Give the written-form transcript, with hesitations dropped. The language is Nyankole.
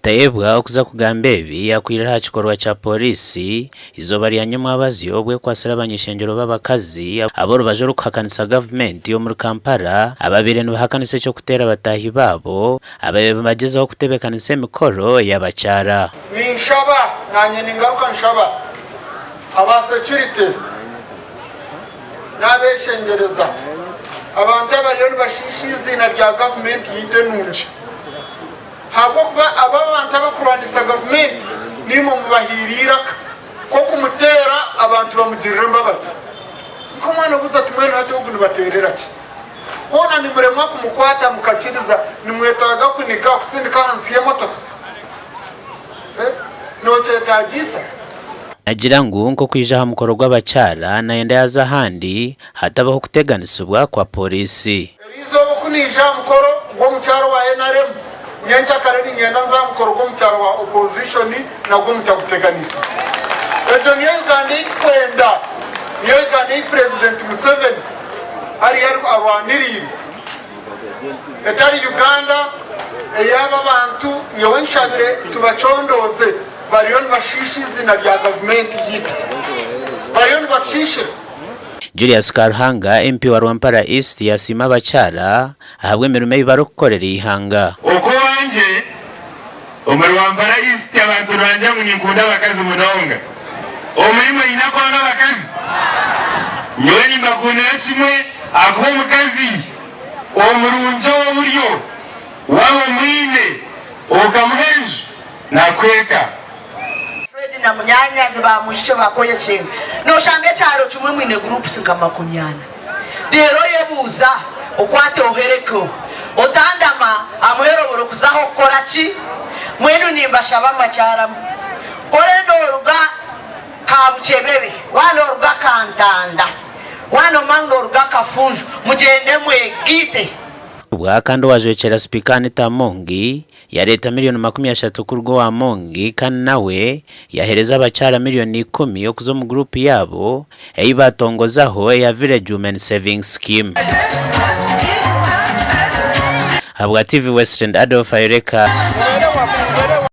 Tayebwa okuza kugamba ebi akwirire aha kikorwa kya Pooriisi eizooba rya nyomwabazyo obu ekwatsire abany'ishengyero b'abakazi ab'orubaju orikuhakanisa gavumenti omuri Kampala ababaire nibahakanisa eky'okuteera bataahi baabo ababaire nibagyezaho kutebeekanisa emikoro y'abakyara. Ninshaba, naanye ningaruka nshaba aba security n'abeshengyereza abantu abariyo nibashiisha eiziina rya gavumenti yaitu enungi. Ahabw'okuba abo abantu abakurwanisa gavumenti niimwe mubahaire eiraka kw'okumuteera abantu bamugirire embabazi. Nk'omwana obuuza ati, Mbwenu hati ogu nibateerera ki? Hoona nimuremwa kumukwata mukakiriza, nimwetaaga kuniga kusindika ahansi y'emotoka? Nookyetaagiisa? Nagira ngu nk'okwija aha mukoro gw'abakyara nayenda yaaza ahandi hatabaho kuteganisibwa kwa pooriisi. Eriizooba oku naija aha mukoro gw'omukyara owa nrm, nyenkyakare niinyenda nze aha mukoro gw'omukyara wa opposition nagwo mutaguteganisize. Egyo niyo Uganda ei tukwenda, niyo Uganda ei Purezidenti Museveni ariyo arwaniriire. Etari Uganda ey'aba abantu nyowe nshabire tubacondooze bariyo nibashiisha eiziina rya gavumenti yaitu. Bariyo nibashiishira. Julius Karuhanga, MP wa Rwampara East yasiima abakyara ahabw'emirimo ei barikukorera eihanga. Okw'owangye, omuri Rwampara East abantu nibangira ngu ninkunda abakazi munonga. Omuri mwine akwanga abakazi? Nyowe nimbakundira kimwe ahakuba omukazi omurungi ow'oburyo waaba omwine okamuha enju nakuha eka. Fred na munyanyazi ba mwishiki bakoyekyenga. Noshanga ekyaro kimwe mwine groups nka 40. Reero oyebuuza okwate ohereke oha. Otandama amuherobora okuzaho kukora ki? Mbwenu nimbashaba makyaramu. Kore noruga Kabukyebebe, waaba noruga Kantanda, waaba nomanya ngu noruga Kafunjo, mugyende mwegaite. Obwa kandi owajwekyera Sipiika Anita Among Yareeta miriyoni 30 kuruga owa Amongi kandi nawe yaheereza abakyara miriyoni ikumi okuza omu guruupu yaabo ei baatongozaho eya Village Women Savings Scheme. Ahabwa TV Westend, Adolf Ayoreka.